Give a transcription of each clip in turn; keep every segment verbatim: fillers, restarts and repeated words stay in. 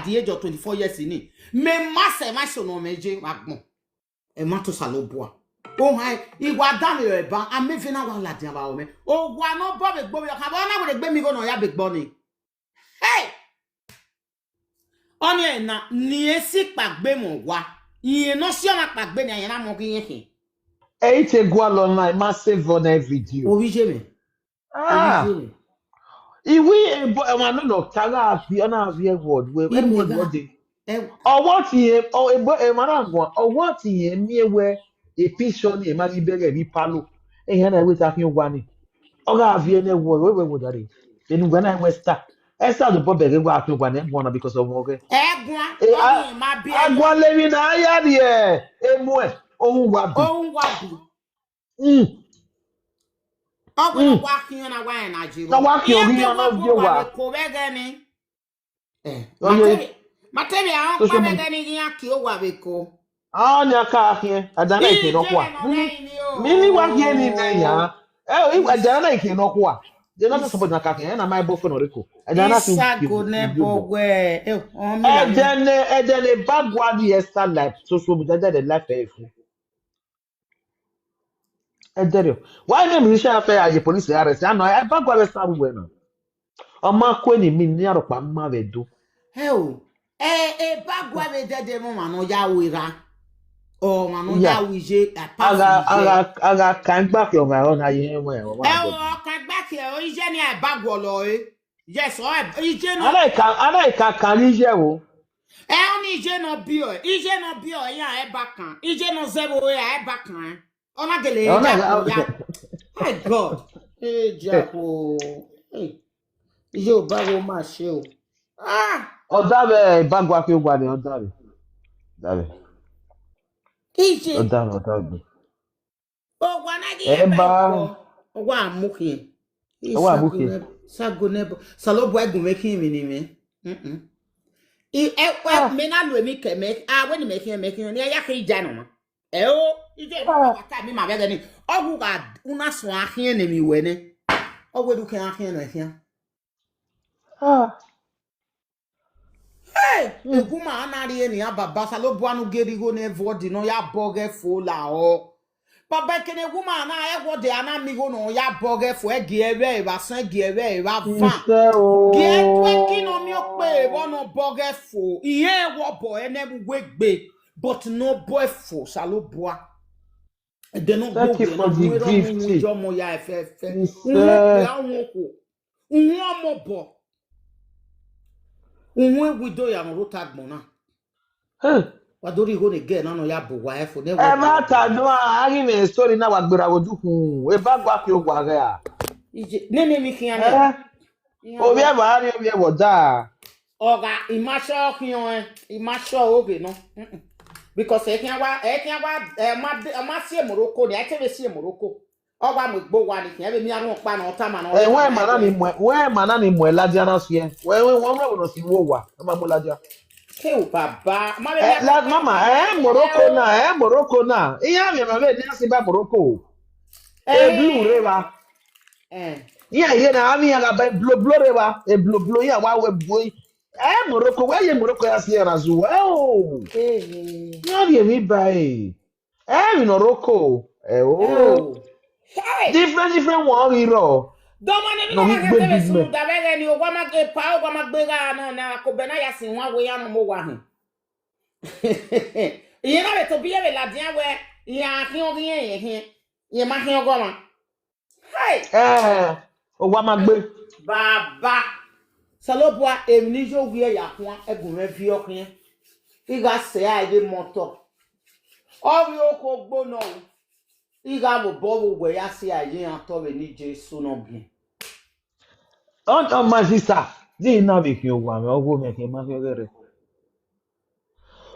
the age of twenty-four years ni, mẹ ma sẹ emwa eso ne ọ mwẹ ye vbe agbọn. Ẹmwata Osanobua. Ohan, I wa danmwehọ ẹban, a mẹ vbe na wa ladian vbe aro mwẹ. Owa ne ọ bọ vbe egbe ovbi ọkhan, vbe ọ na wẹ ne egbe mi igho ne ọ ya be gbọ ni. Hey! Ọni ẹna, ne irẹn si kpaegbe mwẹ owa. Irẹn ne ọ si ọmwa kpaegbe nian, irẹn na mu ọghe irẹn khin. Ẹ i te gualọ na, I ma save on video. Ovbi iye mwẹ. Ah, Ovbi iye mwẹ. Iwi ebo ẹmwa nọ nọ ta gha fi, ọ na fi Edward wẹ, Ẹ Edward gha. Wọ de. Ẹ Ọ wọ ti yẹn, ọ, ebo, emwa na guan, ọ wọ ti yẹn miẹn wẹ, e picture ni, emwa ghi bẹghe vbe palo. Ehian na wẹ ta khian owa ni. Ọ gha viẹ nẹ wọ, wẹ, wẹ, wẹ, dare. Enu wẹ na wẹ Esther. Esther do bọ bẹghe wa khian owa nẹ guan na because of ọghẹ. Ẹ guan, E, ọ a, ghi ma biẹ a guan levwi na, a ya rhie emu ẹ, ohun wa bi. Ohun wa bi. Mm. Ọ wẹ ne Mm. ọ wa khian na wa rẹn na ye Na vbọ. wa khian Iran oghi ke yan wẹ na obọ viẹ owa owa. Vbe ko vbe ẹghẹ ni. Eh, Ọ ma ye. Te vbe, ma te vbe a rẹn ọkpa Social vbe media. Ẹghẹ ni iran ke owa vbe ko. A ni a ka khian, a da na ikhian nọ Iye khua. Mẹ nọ rẹn ni o. Mi ni wa khian ni nẹ ya. Ẹ, o, a da na ikhian nọ khua. They not suppose na ka khian, na my boyfriend or ko. A da na fi Isago ne bọ wẹ, eh, ọ mi la. Ẹdẹ ne, ẹdẹ ne ba gua di Esther life, social media, ẹdẹ ne life ẹ fu. Ẹdẹrriọ. Why name Richard fẹ a ye police arrest? Ano, ẹ ba gua vbe sa ruẹ na. Ọ ma kue ni mi ni arọkpa ma vbe do. Ẹ o, ẹ, ẹ ba gua vbe dẹdẹ mọ ọmwa ne ọ ya ru erha. Ọmwa ne ọ ya ru iye, a pass iye. Agha, agha, agha kan gba ke ọmwa ẹre na ye ẹmwẹ, ọmwa Ẹ o, ọ kan gba ke ọ, iye ni a ba guọlọ ẹre. Yes, ọ, iye nọ. Ana ka, ana ka kan iye wo. Ẹ ọni iye nọ biẹ, iye nọ biẹ, iran ẹ ba kan. Iye nọ zẹ vbe ore, ẹ ba kan. Ọ na gele Ẹ, ọ na ya ga- ko ya. My God. Hey, Jack, oh. Hey. Iye ò bá wo máa ṣe o. Ah! Ọ da vbe ba gua ke owa ni, ọ da vbe. Da vbe. Iye. Ọ da vbe, ọ da vbe. Owa na ghi Ẹ ya ba ba. Ikọ. Owa mu khian. Owa mu khian. Sago nebo. Sago nebo. Salobu ẹgùn mẹ khian mi ni mẹ. Mm-mm. I, ẹ, ẹ, Ah. Mẹ na lu emwi kẹ mẹ. A, wẹ ni mẹ khian, mẹ khian. Ni a ya khian ija nọ ma. Ẹ o, ije Ah. Wa ka mi ma vbe ẹghẹ ni. Ọ wu gha una suẹn a khian ne emwi wẹ nẹ. Ọ wẹ du khian a khian nọ khian. Ah. Hey, Mm. Eguma a na rhie nian baba Osanobua ne u gie rhie igho ne ẹvbo ọdi ne ọ ya bọ ọghẹ fo la ọ. Baba ekene eguma a na ẹvbo ọdi a na miẹn igho ne ọ ya bọ ọghẹ fo, ẹ gie ẹvbo ẹre vbe asọn, ẹ gie ẹvbo ẹre vbe avan. Isẹ o. Gie ẹdẹ ẹki ne ọ miẹn ọkpe vbọ ne ọ bọ ọghẹ fo. Irẹn ẹvbo ọbọ ẹre ne ẹvbo uwu egbe, but ne ọ bọ ẹfo Osanobua. Ẹdẹ ne ọ Thank you gbogbo for na the mu erha gift. Mu iye ọmọ ya ẹfẹfẹ. Isẹ. Uhun okpia, uhun okhuo. Uhun ọmọ obọ. Uhun ewido ya mwẹ rota agbọn na. Hey. Wa do rhie igho ne girl na ne ọ ya bu uwa ẹfo ne Ẹ ma ta dua, a ghi mwẹ story na wa gberra vbe odukhun. Eba gua fi owa ghe a. Ije, nene emwi khian nẹ. Eh. Iran Ovbi wa ẹvbo a rhie ovbi ẹvbo da. Ọ gha, I ma sure khian ọnrẹn, I ma sure oghe nọ. Mm-mm. Because ẹ khian wa, ẹ khian wa, ẹ ma de, ẹ ma si Morocco ni, ẹ te vbe si Morocco. Ọ wa mu egbe owa ni khian, ẹ vbe miẹn arhuẹn ọkpa ne ọ tama ne ọ Ẹ, wẹ ma na ni mu, wẹ ma na ni mu ladian na fiẹ. Wẹ, wẹ, wẹ, wẹ, wẹ nọ si vbe owa, ẹ ma mu ladian. Ke o baba, ma vbe Ẹ, miẹn la, mama, ẹ, Morocco na, ẹ, Morocco na. Iran miẹn ma vbe ne a si ba Morocco. E blue rre vba. Eh. Iran ye na, a miẹn iran gha ba e bloblo rre vba. E bloblo, iran wa wẹ bu. Ẹ, Morocco, wẹ ye Morocco ya si ẹran zu. Ẹ o. Eh. Iran rhie emwi ba e. Ẹ, emwi nọ rre oko. Ẹ o. Ẹ o. Hey! Different, different one ghi rrọọ. Dọmọ ne emwi Nọ na ghi ma ghe gbe tebe big sunu man. Da vbe ẹghẹ ni, owa ma ghe pa, owa ma gbe gha nọ na, ko bẹ na ya sin wan wẹ ya nọ mu owa hin. Iyẹn na vbe tobọ iye vbe ladian wẹ, iran khian ọghe irẹn, irẹn khian, irẹn ma khian ọghe ọmwa. Hey! Eh, owa ma gbe. Baba. Osanobua, emwi ne I yo wiẹ ya khuan, ẹgumwẹ viọ khian. I gha sẹ a ye mọtọ. Ọ vbe okhuo gbo nọ o. I gha vbe obọ vbe uwẹ ya si a ye iran otọ vbe ne Jesu nọ biẹ. Ọ, ọ, my sister, ne I na vbe khian owa mwẹ, ọghe mwẹ khian ma khian ọghẹrẹ.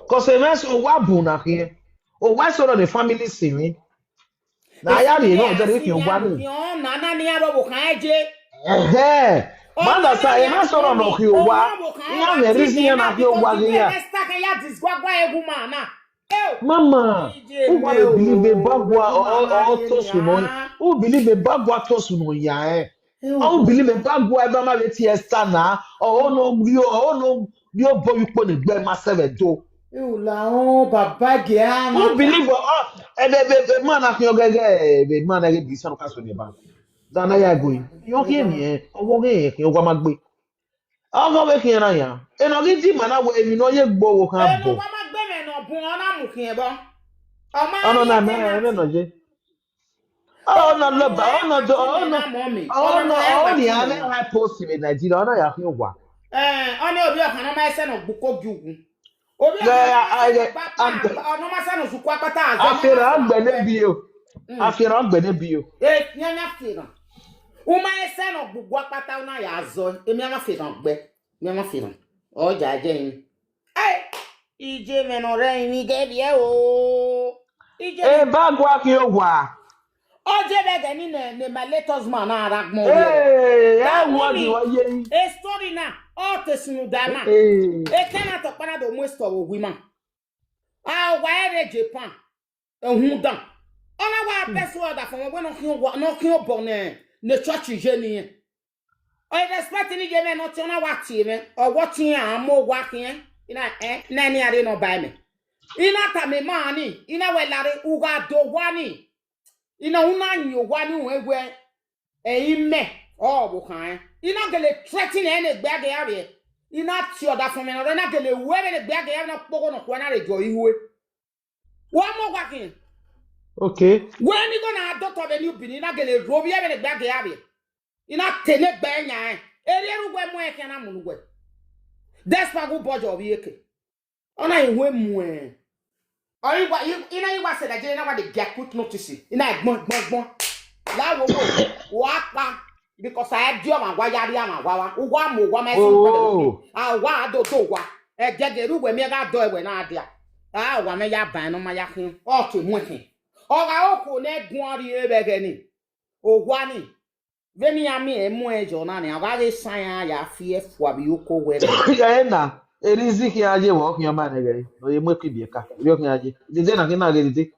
Cause emwa eso owa bun na khian. Owa eso rọ ne family sinmwi. Na ya rhie nọ, ọ dẹrẹ khian owa ni. Ọna na ni aro vbe okhan ẹje. Ẹhẹ. Mother sa, emwa eso rọ nọ khian owa. Iran mwẹ reason iran na khian owa ghi ya. Esther kẹ ya disguagua eguma na. Mama, who believe eba gua ọ, ọ, ọ, ọ tosun nọ? Who believe eba gua tosun nọ ya ẹ? Who believe eba gua eba ma vbe tie Esther na? Ọ, ọ no rio, ọ no Rhie obọ ye ukpo ne egbe ma sẹ vbe Ẹdo. Ula o, baba gia na. Who believe ọ, ebe ebe ebe ma na khian ọghẹghẹ, ebe ma na ghe bi sanu ka so ne ba. Da na ya go. Yo khian ni, ọwọ ghe khian wa ma gbe. Ọghọ vbe khian na ya. Enọ ghi di ma na wẹ emwi ne ọ ye gbe ọvbokhan bọ. Wa ma gbe mwẹ ne ọ bun ọ na mu khian bọ. Ọ ma Ọnọ na mẹ ẹmwẹ nọ ye. Ọnọ lọba, ọnọ do, ọnọ, ọnọ, ọnọ ni a mwẹ high post vbe Nigeria, ọnọ ya khian owa. Eh, ọnọ ovbi ọkhan ne ọ ma ẹsẹ ne ọ gbuko gi uwu. Ovbi ọkhan ne ọ ma ẹsẹ ne ọ gbuko akpata azọ. Afiẹrẹ agbẹ ne bi o. Afiẹrẹ agbẹ ne bi o. Eh, yan yan afiẹrẹ. U ma ẹsẹ ne ọ gbuko akpata u na ya zọ, emwi a ma fiẹrẹ agbẹ, emwi a ma fiẹrẹ. Ọ ja je yin. Ai, iye mwẹ ne ọ rre ẹrinmwi ghe vbiẹ o. Iye mwẹ. Eba gua khian owa. Ọ je vbe ẹghẹ ni ne, ne my late husband na rre agbọn. Ee, ẹ wo ni wa ye. A story na, ọ te sunu da na. Ee. Ekẹn na tọkpa na do mu esọ vbe owa ima. A wa ẹre Japan. Ehunmwu dan. Ọ na wa bẹghe ọdafẹn wẹ ne ọ khian owa, ne ọ khian obọ ne, ne church ye ni rẹn. Ọ respect ni ye mwẹ ne ọ tie, ọ na wa tie mwẹ. Ọ wọ tie iran mu owa khian. I na, eh, na ni a rre ne ọ ba ẹmwẹ. I na tama ima ni, I na wẹ lare, u gha do owa ni. I na, u na yin owa ni, u wẹ, ẹ i mẹ, ọ vbe khan ẹn. I na gele threaten ẹn ne egbe a ghe a vbiẹ. I na tie ọdafẹn mwẹ ne ọ rre, I na gele ru ẹmwẹ ne egbe a ghe a vbiẹ, ne ọkpogho ne ọ khuẹ na rhe jọ iru ẹre. Wa mu owa khian. Okay. Wẹ ni gho na do otọ vbe ni ubini, I na gele ru ovbi ẹmwẹ ne egbe a ghe a vbiẹ. I na te ne egbe yan ẹn. Erriọ erha uwẹ mu ẹn khian na mu ne uwẹ. Despite gu bọjọ ovbi eke. Ọ na i hu emu ẹn. Ọ i wa, i, I na i wa sẹ Nigeria, I na wa de get quick notice. I na gbọn, gbọn, gbọn. La wo wo, wa kpa. Because a di ọmwa wa ya rri ọmwa wa wa. U wa mu owa ma ẹse ukpẹ vbe Oh. A wa do do owa. Ẹdẹgẹ erha uwẹ miẹn gha dọ ẹwẹ na dia. A wa mẹ ya ban ne ọ ma ya khian. Ọ te mu ẹkhin. Ọ gha okhuo ne guan rrie vbe ẹghẹ ni. Owa ni. Vbene iran miẹn mu ẹn yọ na nia, ọ gha ghe san iran ya fi ẹfua vbe oko wẹ. Ghẹ na, erha izi khian ye vbe ọ khian ọma nẹ ghẹ, ne ọ ye mu ekibiẹka, vbe ọ khian ye. Dede na khian na ghe dede.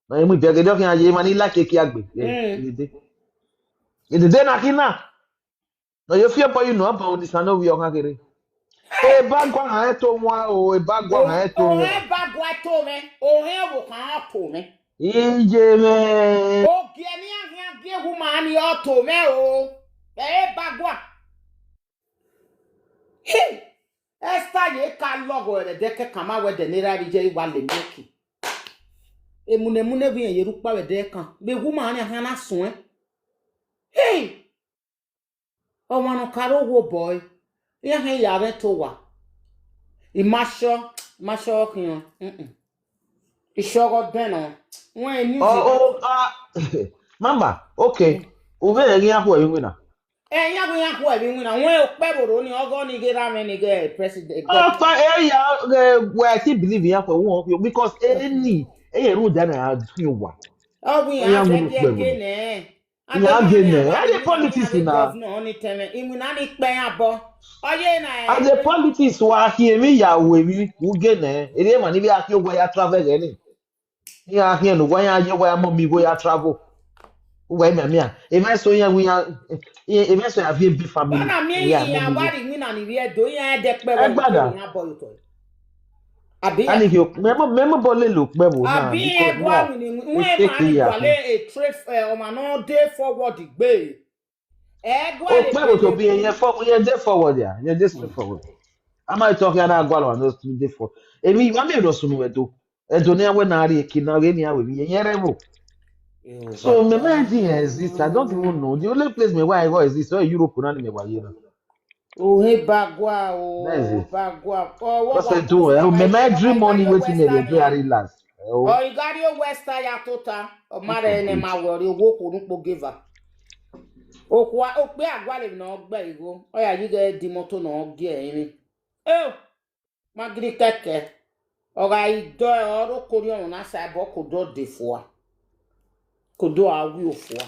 Ne ọ ye mu ibiẹka, dede ọ khian ye, emwa ni like ekiagbe. Dede. Dede na khian na. Ne ọ ye fi ẹbọ ye unu, ọbọ Osanobua ọ khian kherhe. Eba gua hẹ to wan o, eba gua hẹ to wan. Ohẹn ba gua to mwẹ, ohẹn ọvbokhan ọ to mwẹ. Iye mwẹ. Ogie ne iran khian gie ehuma ni ọ to mwẹ o. Eba gua. Hi! Esther ye ka lọghọ ẹre ẹdẹ kẹkan ma wẹ ẹdẹ ne erha vbe iye wa le miẹn ki. Emunemune vbe iran ye rre ukpa vbe ẹdẹ kan. Vbe ehuma ni a khian na suẹn. Hi! Ọmwa ne ọ ka rre owa obọ ẹre, iran khian ya rre ẹto owa. I ma sure, I ma sure ọ khian. Mm-mm. I sure ọghe ọdẹn nọ. Wẹn ni Oh, oh, ah, Mama, okay. U vbe rẹn ghi iran khu ẹvbe iwinna? Ẹ, iran ghi iran khu ẹvbe iwinna. Wẹn okpẹ vbe ro ni, ọghe ọni ghe ra mwẹ ni ghe president. Ọkpa, eh, ya, eh, well, I still believe iran khu ẹvbe iwinna, because eni, eye rhunmwuda na a fi owa. Ọ ghi iran Iran fẹ wunu gie ukpẹ gie vbe nẹ. Iran ghe nẹ. A dey politics na. Governor ni tẹmwẹ, iwinna ni kpẹ iran bọ. Ọ ye na. A dey politics wa khin emwi ya ru emwi, u ghe nẹ. Erriọ emwa ni vbe a khian owa ya travel ẹghẹ ni. Iran khian ne owa, iran ye owa ya mọ mi igho ya travel. Uwa mian mian. Emwa eso iran wi iran, emwa eso ya vie big family. Ọna miẹn iran iran mọ mi igho. Wa rri iwinna ni vbe Ẹdo, iran ẹdẹ kpẹ vbe Ẹgbada. Iran bọ ye otọ. Abi Ani kio, mẹ mọ, mẹ mọ bọ lele okpẹ vbo na, Abi because ẹgua now, wini win, e win take ma ni care. Guale a trade, eh, ọmwa ne ọ dey forward gbe. Ẹgua Okpẹ vbo to be, yẹn for, yẹn dey forward ya, yẹn dey straight forward. A ma talk ya na gualọ no dey for. Emi, wa mi do sunu Ẹdo. Ẹdo ne a wẹ na rri eki na, ghe ni a wẹ mi, yẹn rẹ vbo. So, me, me didn't exist. I don't even know. The only place me where I go exist, so Europe na ni me wa ye na. Ohe bagua o, That is it. Bagua. Oh, what What's I do? Eh, me, me dream money waiting me dey do a relax. Eh, oh. Oh, you got your West Aya tota. Oh, mare ne ma worry, wo ko nu po giver. Okua, okpe aguale na ogbe igho. Oya, you get the motor na ogie emi. Eh, ma giri kẹkẹ. Ọ gha i dọ, ọ ro kori ọmọ na sa ẹbọ ko do de fua. Ko do a wi ofua.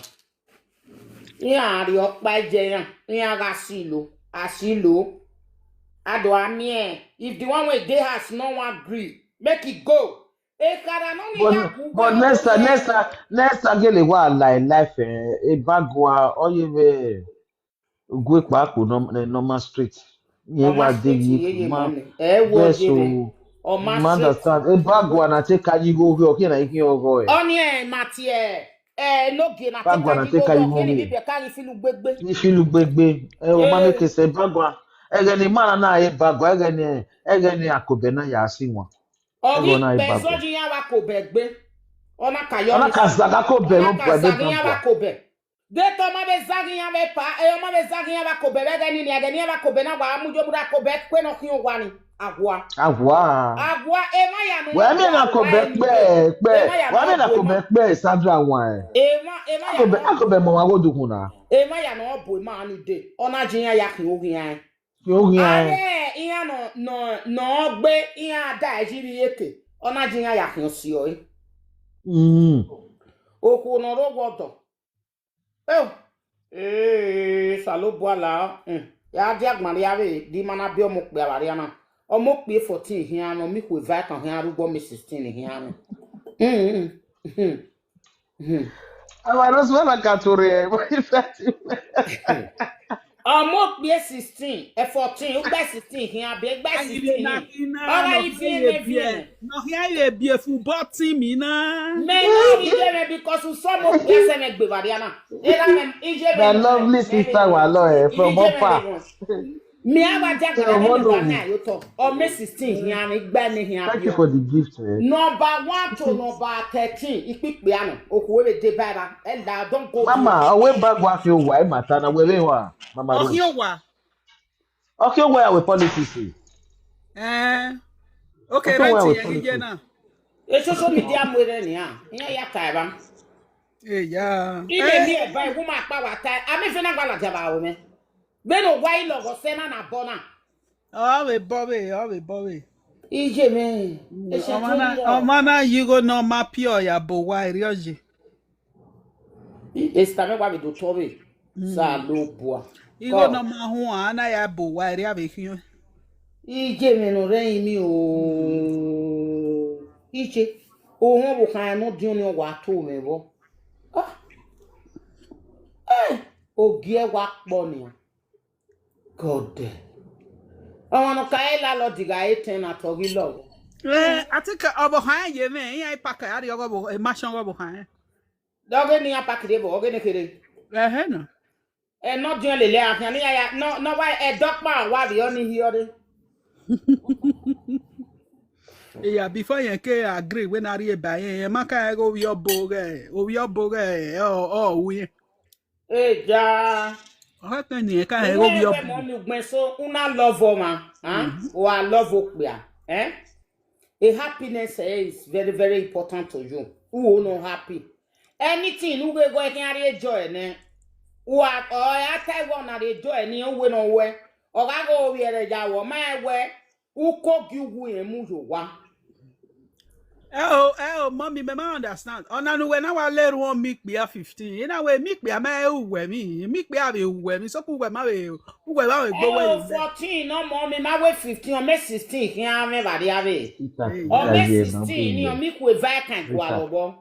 Iran rhie ọkpa ye iran, iran gha si lo, a si lo. A do a miẹn, if the one wey dey house no wan gree, make e go. Ekhara nọ ni But, ya gu but gba next time, next time, next time, gele wa la life, eh, e bagua, ọ ye vbe gu ekpa kpo nọ-, eh, normal street. Rẹn wa de ye ma. Ẹ wo ye vbe. Ọ ma understand. Ebagua na te ka yi igho ghe, ọ khian na i khian ọghọ ẹ. Ọni ẹ ma tie ẹ, enogie na te ka yi igho ghe, ọ khian ni bibiẹ ka ghi feel ugbegbe. Ni feel ugbegbe. Ẹ, ọ ma make sense, Ebagua. Ẹghẹ ne ima na na re Ebagua, ẹghẹ ne, ẹghẹ ne Akobẹ na ya si wan. Ọ ghi kpẹ zọji iran vbe Akobẹ gbe. Ọ na ka yọ, ọ na ka zaga Akobẹ, ọ na ka zaga iran vbe Akobẹ. De te ọ ma vbe zagha iran vbe pa, ẹ, ọ ma vbe zagha iran vbe Akobẹ vbe ẹghẹ nii, ẹghẹ ne iran vbe Akobẹ na wa mu yo, mudia Akobẹ kue ne ọ khian owa ni. Aghua. Aghua. Aghua, emwa ya nọ. Wẹ miẹn ne Akobẹ kpẹ, kpẹ. Wẹ miẹn ne Akobẹ kpẹ, Sandra wan. Emwa, emwa ya nọ. Akobẹ mọ ọmwa gho dukhunmwu na. Emwa ya nọ bu emwa ni de. Ọ na jẹ iran ya khian oghian. Khian oghian. Avbe iran nọ, nọ, nọ gbe iran da ẹzi vbe iyeke. Ọ na jẹ iran ya khian osiọre. Mm. Okhuo ne ọ rre owa ọdọ. Eo, eh, Osanobua la, mm, ya dia agbọn rria vbe, de ima na biẹ ọmọ okpia vbe arria na. Ọmọ okpia fourteen khian mwẹ, ọ miẹn ikhuo eva ẹkan khian rre ugbọ, ọmọ sixteen khian mwẹ. Mm, mm, mm, mm. Avbe Rose, wẹ na ka tuorre, boyfriend. Ọmọ okpia sixteen, eh, fourteen, ugbẹ sixteen khian, biẹ ugbẹ sixteen ni. Ọ gha yi viẹn mwẹ viẹn. Ne ọ khian ye biẹ football team na. Mẹ ne ọ ghi ye mwẹ because usọ ọmọ okpia sẹ mwẹ gbe vbe arria na. Erha mwẹ, iye mwẹ. My lovely sister, wa lọ ẹ, from Upper. Mẹ a wa dia gbara ne ba na yo tọ. Ọ miẹn sixteen khian mwẹ, igba ne khian biẹ. Thank you for the gift, eh. Number one to number thirteen, ikpikpia nọ. Okhuo vbe deba evba. Ẹ la, don't go there. Mama, ọ wẹ Ebagua khian owa, ẹ ma ta na, wẹ vbe wa, Mama Rose. Ọ khian owa. Ọ khian owa ya wẹ politics. Eh. Okay, right here, iye na. E social media mu erẹ nian, iran ya ta evba. Eya. Ine mi eba, ẹwu ma kpa wa ta, a miẹn vbene a gba ladian vbe aro mwẹ. Vbene owa i lọghọ sẹ na na bọ na. Ọ vbe bọ vbe, ọ vbe bọ vbe. Iye mwẹ, ese ọmọ na, ọmọ na ye igho ne ọ ma piọ ya bọ owa erriọ ye. Esther, mẹ wa vbe do tọ vbe. Osanobua. Igho ne ọ ma huan, a na ya bọ owa erriọ vbe khian. Iye mwẹ ne ọ rre ẹrinmwi o. Iye, ohọn ọvbokhan ne ọ diọn ni ọ wa to mwẹ vbọ. Ah. Eh, ogie wa kpọ nian. God. Ọmwa ne ọ ka landlord gha re tenant, ọ ghi lọghọ. Eh, I think ọvbokhan ye mwẹ, iran i pack a rrie ọghe ọvbokhan, mansion ọghe ọvbokhan. Dọghe ne iran pack rrie vbọ, ọghe ne kherhe. Ẹhẹn na. Ẹ ne ọ diọn lele a khian ne iran ya, nọ, nọ wa, ẹdẹ ọkpa wa vbe ọni hiọrre. Yeah, before yẹn ke agree wẹ na rhie ba yẹn, yẹn ma ka rẹn ghe ovbi ọbo ghẹ, ovbi ọbo ghẹ, ọ, ọ ru yẹn. Eja. Ọ khẹke ne irẹn ka rẹn ghe ovbi ọbo. Mọ ni ugbẹn so, una love ọmwa, ah? Wa love okpia, eh? A happiness, eh, is very, very important to you. Uwo no happy. Anything ne u ghe ghe khian rhie joy nẹ. Wa, ọ ra ta ẹvbo na rhie joy ni, uwe nọ wẹ. Ọ gha ghe ovbi ẹre ya wẹ, ọ ma rẹn wẹ, uko gie uwu rẹn mu ye owa. Ẹ o, ẹ o, mummy, mẹ ma understand. Ọna ne uwẹ na wa le erhunmwu ikpia fifteen. I na wẹ emwi ikpia ma ru uwẹ emwi, emwi ikpia vbe ru uwẹ emwi, sokpan uwẹ ma vbe, uwẹ ma vbe gbe owẹ. Ẹ o, fourteen, ọ mummy, ma wẹ fifteen, ọ mẹ sixteen khian mwẹ vbe arria vbe. Ọ mẹ sixteen ni, ọ mẹ ikhuo eva ẹkan gualọ vbọ.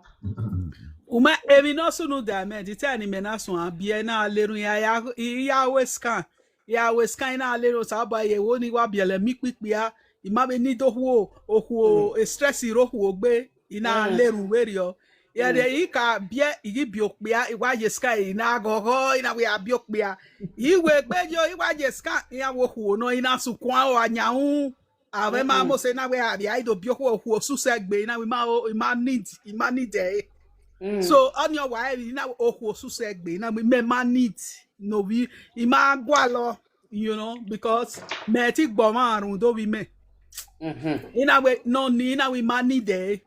U ma, emwi ne ọ sunu da mẹ, the time ni mẹ na suẹn biẹ na le erhunmwu, I ya, I ya ru scan. Ya wẹ scan na lele Osanobua ye, wo ni wa biẹlẹ emwi ikpikpia, I ma vbe need okhuo, okhuo, e stress rre okhuo gbe, I na le erhunmwu vberriọ. Yẹrẹ I ka biẹ, I ghi biẹ okpia, I wa ye scan, I na ghọghọ, I na wẹ a biẹ okpia. I wẹ egbe yo, I wa ye scan, I na wẹ okhuo nọ, I na sukuan o, ayanrun. Avbe ma mose na wẹ a vbe a i do biẹ okhuo, okhuo susẹ gbe, I na wẹ I ma, I ma need, I ma need ẹre. So, ọni ọ wa ẹre, I na wẹ okhuo susẹ gbe, I na wẹ imẹ ma need. Ne ovbi, I ma gualọ, you know, because mẹ ti gbe ọmwa rhunmwuda ovbi mẹ. I na wẹ, nọ ni, I na wẹ I ma need ẹre.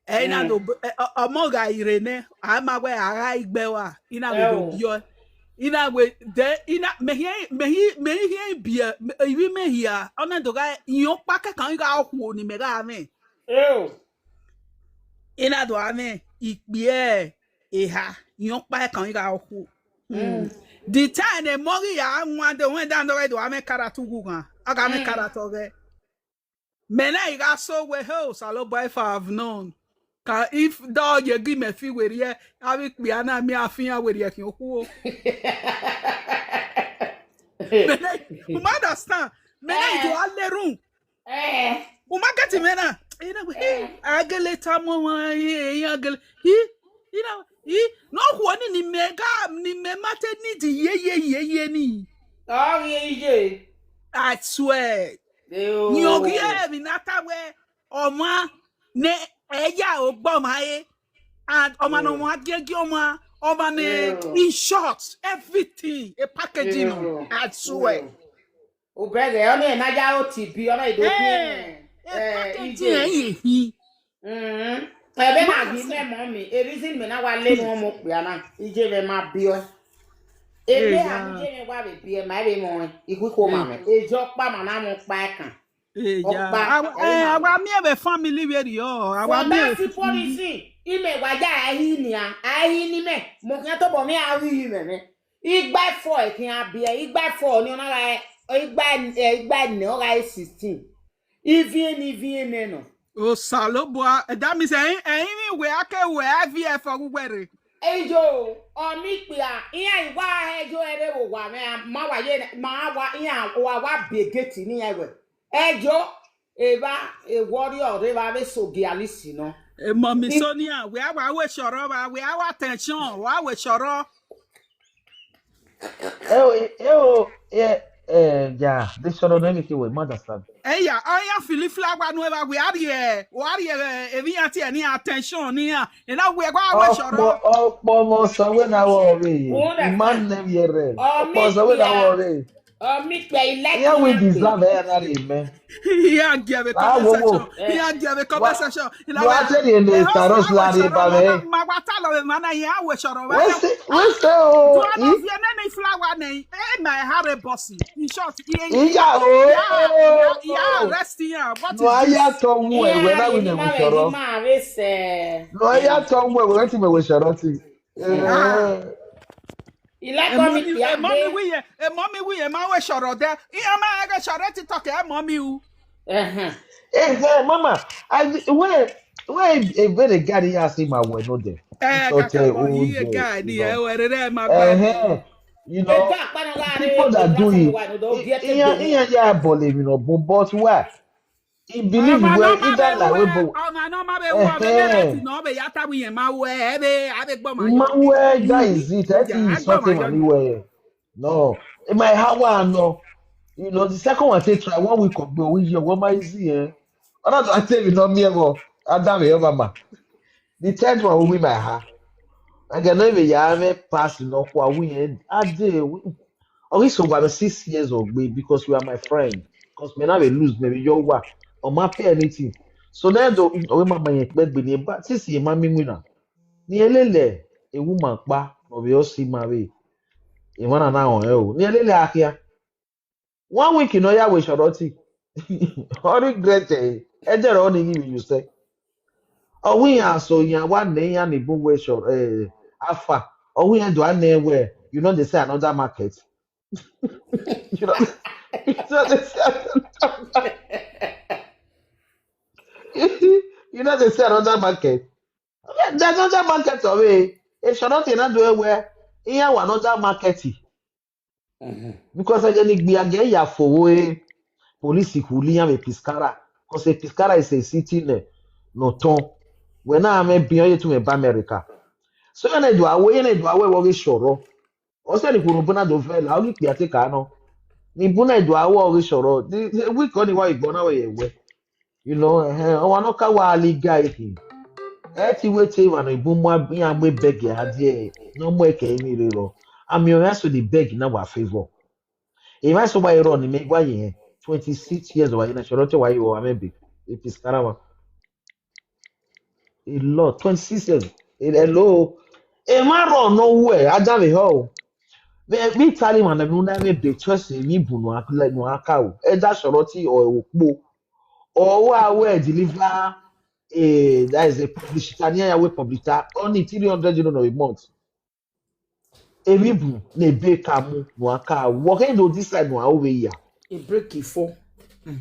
Ẹ, I na do, ẹ, ọ-, ọmọ gha rre nẹ, a ma wẹ a gha igbe wa, I na wẹ do biẹ ọe. I na wẹ, de, I na, mẹ hiẹn, mẹ hi, mẹ hi hiẹn biẹ, mẹ, ivbi mẹ hia, ọ na do gha, iyan ọkpa kẹkan gha okhuo ni mẹ gha mwẹ. I na do gha mwẹ, ikpia eha, iyan ọkpa kẹkan gha okhuo. The time ne emọ ghi ya wan de, wẹ da nọ ghe do gha mwẹ character ughughan, a gha mwẹ character ọghẹ. Mẹ na I gha so wẹ, hey, Osanobua, if I have known. Ka if da ọ ye gi mẹ fi werriẹ, avbe ikpia na miẹn a fi iran werriẹ khian okhuo. Mẹ na, u ma understand. Mẹ na do a lerun. U ma get mẹ na. A gele tama ọmwa, iran gele. I, I na, I, ne okhuo ni, ni mẹ ga, ni mẹ ma te need ye, ye, ye, ye ni. Ọ ghi ye. I swear. Ni ọ ghi emwi na ta wẹ, ọmwa ne ẹ ya ogbọ ọmwa re, and ọmwa ne ọmwa giẹgiẹ ọmwa, ọmwa ne, in short, everything, a packaging, I swear. Ubẹghe, ọ na ya ro T B, ọ na do biẹ. Eh, packaging ẹ ye hin. Ẹvbo na ghi mẹ mọ mi, e reason mẹ na wa le ne ọmọ okpia na, iye mwẹ ma biẹ. Ebe a ni iye mwẹ wa vbe biẹ, ma vbe mọ ẹn, ikhuikho ma mwẹ. Eje ọkpa ma na mwẹ ọkpa ẹkan. Ọkpa, a wa miẹn vbe family vberriọ, a wa miẹn. That's the policy. Imẹ wa ya a hi nian, a hi ni mẹ, mọ khian tobọ mwẹ a ghi mwẹ mwẹ. Igba ẹfọ ẹkhian biẹ, igba ẹfọ ni ọ na gha, igba, eh, igba ẹnẹ ọ gha re sixteen. Iviẹn ne iviẹn nẹ nọ. Osanobua, that means ẹyin, ẹyin vbe wẹ a ke wẹ I V F ọghe uwẹ rre. Eyo, ọ miẹn ikpia, iran i wa hẹ yo ẹre vbe owa mwẹ, ma wa ye, ma wa, iran wa wa bie gate ne iran wẹ. Ẹjo, evba, ewọrriọ rre evba vbe so gialisi nọ. Emọ mi so nian, wẹ a wa wẹ shọrọ vba, wẹ a wa attention, wa wẹ shọrọ. Eo, eo, eh, eh, ya, de shọrọ nẹ, emwi ke wẹ, ma understand. Eya, ọ ya fili flower nu evba, wẹ a rhie, wa rhie, eh, emwi iran tie ni attention ne iran. Ena wẹ wa wẹ shọrọ. Ọkpọ, ọkpọ ọmọ sẹ wẹ na wọ rre. Ima nẹ vbiẹ rẹ. Ọkpọ sẹ wẹ na wọ rre. Ọ miẹn ikpia, I like. Iran will deserve ẹ na rre mẹ. Iran gie vbe comment section. Iran gie vbe comment section. Wa te rhie ne Saros la rhie ba mwẹ. Ma wa ta lọ vbe ma na, iran wẹ shọrọ vba. Wẹ se, wẹ se o. Do not fear any flower name. Eh, my heart a bossy. In short, iye, iya o. Ya arrest iran. What is this? No, aya tọ wu ẹwẹ na wi ne wẹ shọrọ. No, aya tọ wu ẹwẹ ti mẹ wẹ shọrọ ti. Emọ mi wi ye, emọ mi wi ye, ma wẹ shọrọ dẹ. Iran ma ghe shọrọ TikTok, emọ mi u. Ehe, mama, I, wẹ, wẹ, e very gari ya si ma wẹ no dẹ. Eh, so te o ye gari, e wẹ rere ma gba. Ehe, you know, people that do it, iran, iran ya bọlẹ emwi nọ bun, but why? I believe wẹ, either la wẹ bo. Ọmwa ne ọ ma vbe wọ vbe rẹ ti nọ, ọ vbe ya ta wẹ iran ma wẹ, ẹ vbe, a vbe gbọ ma. Ma wẹ, that is it. Ẹ ti something ma ni wẹ. No, my hour nọ. You know, the second one take try one week ago, we year, what my easy, eh? Ọna do a te emwi nọ miẹn vbọ, a da vbe ọmwa ma. The third one will be my heart. Ẹghẹ ne ọ vbe ya mwẹ pass nọkhua, we end. A day, we, ọ ghi so wa mwẹ six years of gbe because you are my friend. Because me na vbe lose, me vbe yo wa. Ọ ma pay anything. So then do ọ ma ma yẹn kpẹ gbe ni ba six years ma mi winna. Ni elele ewu ma kpa, ọ vbe ọ si ma vbe. Emwa na na họn ẹre o. Ni elele a khian. One week ne ọ ya wẹ shọrọ ti. Ọ regret ẹre. Ẹdẹ rẹ ọ ni ghi vbe yosẹ. Ọ wẹ iran so iran wa nẹ iran ni bun wẹ shọrọ, eh, afa. Ọ wẹ iran do a nẹ wẹ, you know they say another market. You know, you know they say another market. You know they say another market. There's another market of it. Eshọrọ ti na do wẹ iran wa another market. Because ẹghẹ ni gbiagiẹ ya fo vbe police khuli iran vbe Piscara, because Piscara is a city ne, ne ọ tọn. Wẹ na mwẹ bian ye tu mwẹ ba America. So iran do a wẹ, iran do a wẹ vbe ọ ghe shọrọ. Ọ sẹ ni khuo ne bun na do vẹ la, ọ ghi kpia te ka nọ. Ni bun na do a wẹ ọ ghe shọrọ. The, the week ọni wa igbo na wẹ ye wẹ. You know, eh, ọmwa ne ọ ka wa liga ehi. Ẹ ti wẹ te emwa ne bun mu iran mu beg a die, ne ọ mu ẹkẹ emwi rre rọ. Ami ọmwa so the beg na wa favor. Emwa so wa rọ ni mẹ wa ye twenty six years wa ye na shọrọ te wa ye wa mẹ be. Ipi skara wa. A lot, twenty six years. Hello. Emwa rọ nọ wẹ, a da vbe họ o. Vbe, vbe Italy ma na vbe una vbe be choice ni bu no akle no aka o. E da shọrọ ti ọ okpo. Ọ wa wẹ deliver, eh, that is a publicita, ni ya wẹ publicita, only three hundred euro a month. Emwi bu ne ebe ka mu, no aka, wọ khe do this side no a ovbe ya. E break e four. Mm.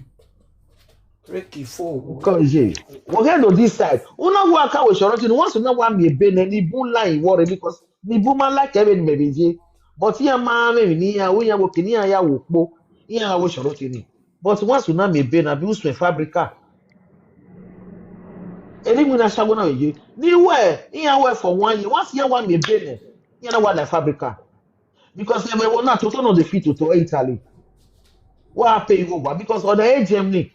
Break e four. Because ye, wọ khe do this side. Una wa ka wẹ shọrọ ti, once una wa mi ebe nẹ, ni bun line wọ rre, because ni bun ma like ẹvbe ni mẹ vbe ye. But iran ma mwẹ emwi ne iran, wẹ iran wo ke ne iran ya wo kpo, iran gha wẹ shọrọ ti ni. But once una miẹn ebe na, be usun fabrica. Eni iwinna ashawo na ye. Ni wẹ, iran wẹ for one year. Once iran wa miẹn ebe nẹ, iran na wa la fabrica. Because they were not total no dey fit to Italy. What pay you over? Because on the Germany,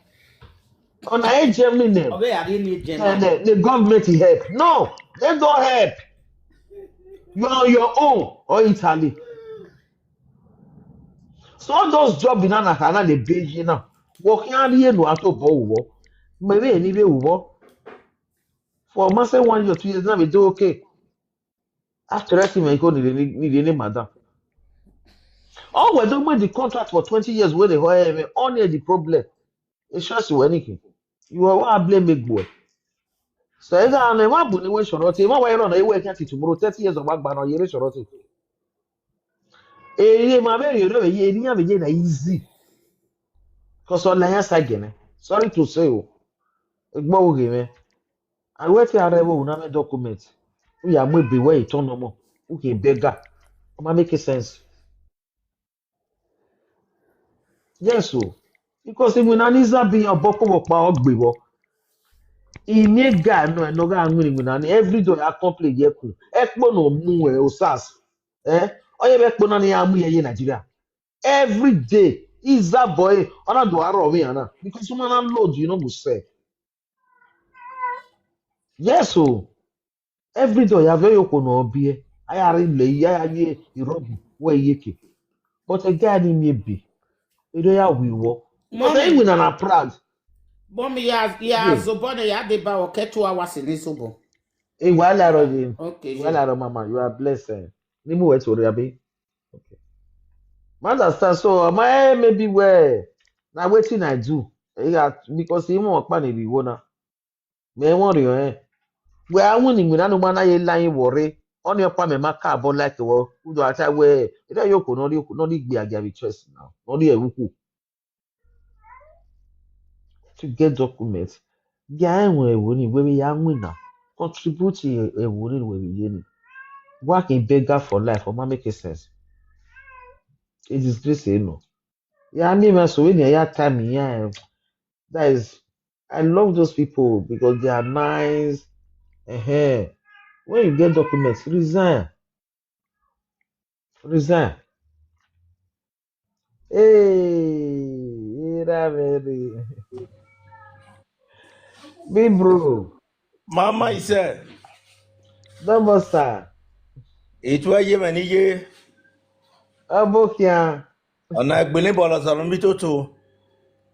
on the Germany name, Ọbẹ ya rhie ni German. The government help. No, they don't help. You are on your own or Italy. So all those jobs in Anakana they pay you now. Working on the end to bo wo. Maybe any way wo. For must say one year, two years now we do okay. After that, you may go need any madam. Oh, we don't make the contract for twenty years where they hire me. Only the problem. It's just you anything. You are what I blame big boy. So I got an ever bunny when Shorty, my way on a way can't tomorrow, thirty years of work, but no, you're Shorty. Eh, my very, you know, you know, you know, easy. Because all I ask again, eh? Sorry to say, oh, a wetin a rre vbe una mwẹ document, u ya mu ebe wẹ I turn ọmọ, u khin beggar, ọ ma make sense. Yes o, because iwinna ni zabi iran ọbọ kobọ kpa ọ gbe vbọ. I miẹn ga nọ ẹnọ gha winna iwinna ni every day a complain ye ẹkun, ẹkpo ne ọ mu ẹ osas, eh, ọ ye vbe ẹkpo na ne iran mu ye Nigeria. Every day, izabọ ẹre, ọ na do aro vbe iran na, because ọ ma na load, you know, go sell. Yes o, every day ọ ya vẹ ye okhuo ne ọ biẹ, a ya rre lẹ, a ya ye irọgbi wẹ iyeke. But ẹga ni miẹn ebe, erriọ ya wi wọ. Because Mummy. Iwinna na proud. Mummy, ya, ya Yeah. zobọ nẹ, ya deba wọ kẹ two hours ne zobọ. Ewa la rọ ye. Okay, Ewa yeah. la rọ, mama, you are blessed. Ni mu wẹ to re abi. Okay. Ma understand, so, ma, eh, maybe where, na wetin I do. Eh, yeah, because he won't pan the na. Me won't re, eh. Wẹ a winna iwinna ne u ma na ye la yin wọ rre, ọnii ọkpa mẹ ma ka abọ like wọ, u do a ta wẹ, erriọ ye okhuo ne ọ rhie, ne ọ rhie igbe agia vbe church now, ne ọ rhie ẹvbo ukhu. To get document, gia ẹmwẹ ẹvbo ni wẹ vbe ya winna, contribute ẹvbo ni wẹ vbe ye ni. Work in beggar for life, ọ ma make sense. A disgrace, eh, no. Ya miẹn emwa so vbene a ya time iran, eh, that is, I love those people because they are nice. Uh-huh. When you get documents, resign. Resign. Hey, era very. Big bro. Mama, he said, Double star. It were you when ye. Abokia. Ọna egbele bọlọ sọrọ mi toto.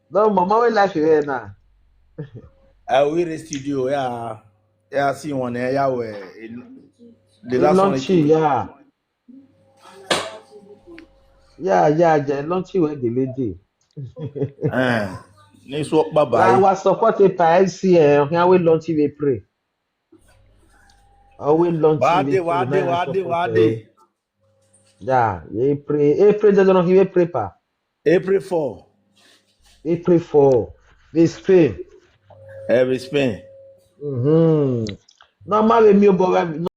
No, mama, we life here now. I will reach studio, yeah. Yeah, see one, yeah, yeah, we, the last one. Launchy, yeah. Yeah, yeah, yeah, Launchy we the lady. Eh, ni so baba. I was supported by M C, eh, here we Launchy we pray. Always Launchy we pray. Wade, wade, wade. Yeah, we pray. April, they don't give pray, pa. April four. April four. They Spain. Every Spain. Mm-hmm. No, ma vbe miẹn obọ gha,